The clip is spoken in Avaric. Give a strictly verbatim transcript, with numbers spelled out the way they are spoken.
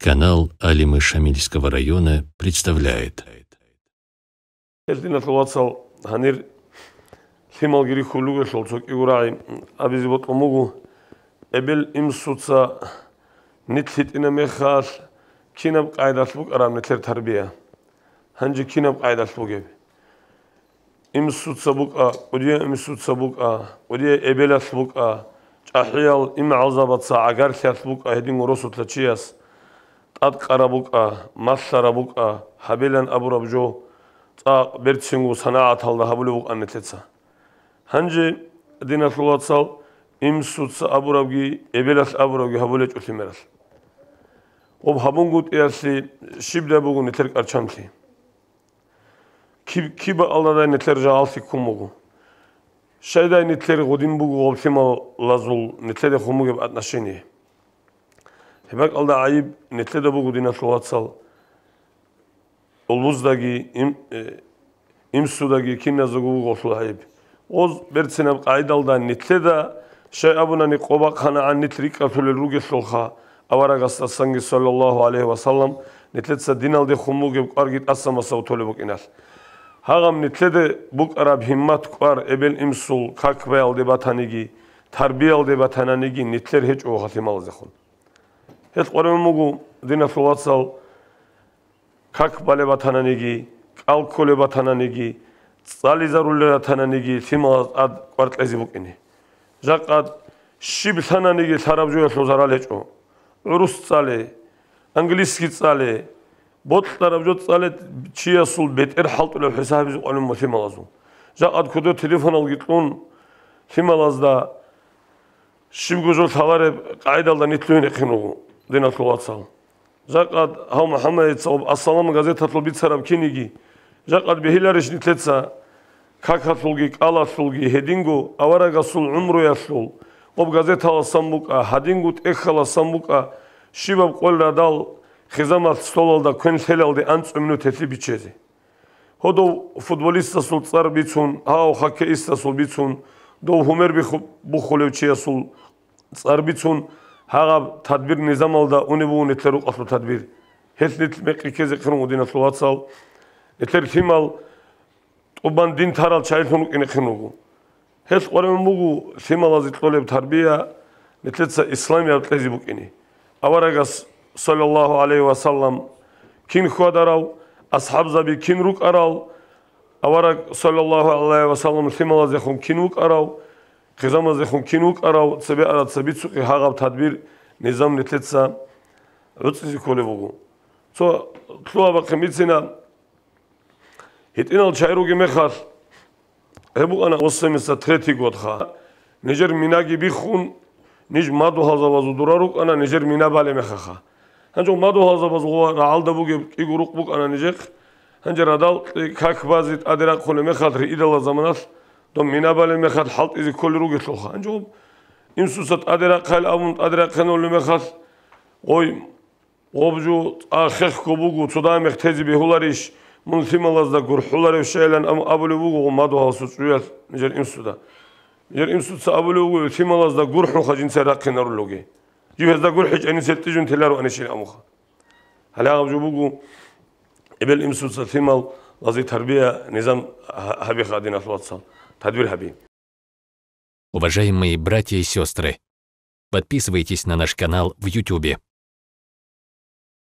Канал Алимы Шамильского района представляет. Гьел, диналъул вацал, гьанир лъималги рихьулел ругелъул цо кӀиго рагӀи абизе бокьун буго. Эбел-имсуца нилъ гьитӀина мехалъ кинаб къайдалъ букӀараб нилъер тарбия? Гьанже кинаб къайдалъ бугеб? Имсуца букӀа, кӀудияв имсуца букӀа, кӀудияв эбелалъ букӀа, чӀахӀиял имгӀалзабаца гӀагарлъиялъ букӀа гьедин росулъа чияс, тӀадкъараб букӀа, малъараб букӀа, гьабилан абураб жо цӀакъ берцинго санагӀаталда гьабулеб букӀан нилъеца. Гьанже, диналъул вацал, имсуца абурабги, эбелалъ абурабги гьабулечӀо лъимералъ. Гъоб гьабунгутӀиялъе щибдай буго нилъер кӀарчанлъи? Киб-, киб бакӀалдадай нилъер жагьаллъи ккун буго? Щайдай нилъер гъудин буго гъоб лъималазул нилъеде хун бугеб отношение? Гьеб бакӀалда гӀайиб нилъеда буго, диналъул вацал, улбуздаги, им-, э, имсудаги киназдаго буго гъолъул гӀайиб. Гъоз берцинаб къайдалда нилъеда, щай абунани, къо бахъанагӀан нилъ рикӀкӀалъулел ругелъулха, аварагасдасанги, саллаллагьу гӀалайгьи ва саллам, нилъеца диналде хун бугеб кӀварги тӀаса-маса толеб букӀиналъ. Гьагъаб нилъеде букӀараб гьиммат-кӀвар эбел-имсул как баялде батаниги, тарбиялде батананиги нилъер гьечӀо гъолъул лъималаздехун. Гьелъ къваригӀун буго, диналъул вацал, как балеб батананиги, кӀал кколеб батананиги, цӀализарулел ратананиги лъималаз тӀад кӀвар кьезе букӀине. Жакъа щиб лъананиги лъараб жоялъул зарал гьечӀо. ГӀурус цӀале, английский цӀале, бокьараб жо цӀале, чиясул бетӀер хӀалтӀулеб хӀисаб гьабизе къваригӀун буго лъималазул. Жакъа кодо телефоналги кьун, лъималазда щибго жо лъалареб къайдалда нилъ лъугьинехъин руго, диналъул вацал. Жакъад гьав МухӀаммадица об «Ассалам» газеталъул бицараб киниги, жакъад бегьиларищ нилъеца какалъулги, кӀалалъулги, гьединго аварагасул гӀумруялъул, об газеталасан букӀа, гьадинго тӀехьаласан букӀа, щибаб къоялъ радал хизамалъ столалда квен лъелалде анцӀго минут гьелъи биччазе? Гьодов футболистасул цӀар бицун, гьав хоккеистасул бицун, дов гьумер биху-, бухулев чиясул цӀар бицун, гьагъаб тадбир-низамалда унеб буго нилъер рукъалъул тадбир. Гьелъ нилъ мекъи ккезехъин руго, диналъул вацал. Нилъер лъимал тӀубан дин тарал чагӀилъун рукӀинехъин руго. Гьелъ къваригӀун буго лъималазе кьолеб тарбия нилъеца исламияб кьезе букӀине. Аварагас, саллаллагьу гӀалайгьи ва саллам, кин хьвадарав, асхӀабзаби кин рукӀарал, авараг, саллаллагьу гӀалайгьи ва саллам, лъималаздехун кин вукӀарав, хизамаздехун кин вукӀарав, цебе ара цебе цукъи гьагъаб тадбир-низам нилъеца гӀуцӀизе кколеб буго. Цо лъугьа-бахъин бицина. ГьитӀинал чагӀи ругеб мехалъ, гьеб букӀана восемьдесят третий годха. Нижер минаги биххун, ниж мадугьалзабазул дура рукӀана нижер мина балеб мехаха. Гьанже мадугьалзабазул рагӀалда бугеб кӀиго рукъ букӀана нижехъ. Гьанже радал кье как базе тӀаде рахъулеб мехалъ, риидала заманалъ, доб мина балеб мехалъ хӀалтӀизе кколел ругелъулха. Гьанже имсуца тӀаде рахъайил абун тӀаде рахъинарулеб мехалъ, гъой, гъоб жо цӀа хехго буго, цо дагьа мех тезе бегьуларищ, мун лъималазда гурхӀуларев щайилан аб-, абулеб буго гъо мадугьалсул чӀуялъ нижер имсуда. Нижер имсуца абулеб буго, лъималазда гурхӀунха жинца рахъинарулеги. Жив гьезда гурхӀичӀани, сертӀижун телароанищин абунха. Гьале гьаб жо буго, эбел имсуца лъималазе тарбия-низам гьа-, гьабиха, диналъул вацал, тадбир гьаби. Уважаемые братья и сестры, подписывайтесь на наш канал в Ютубе.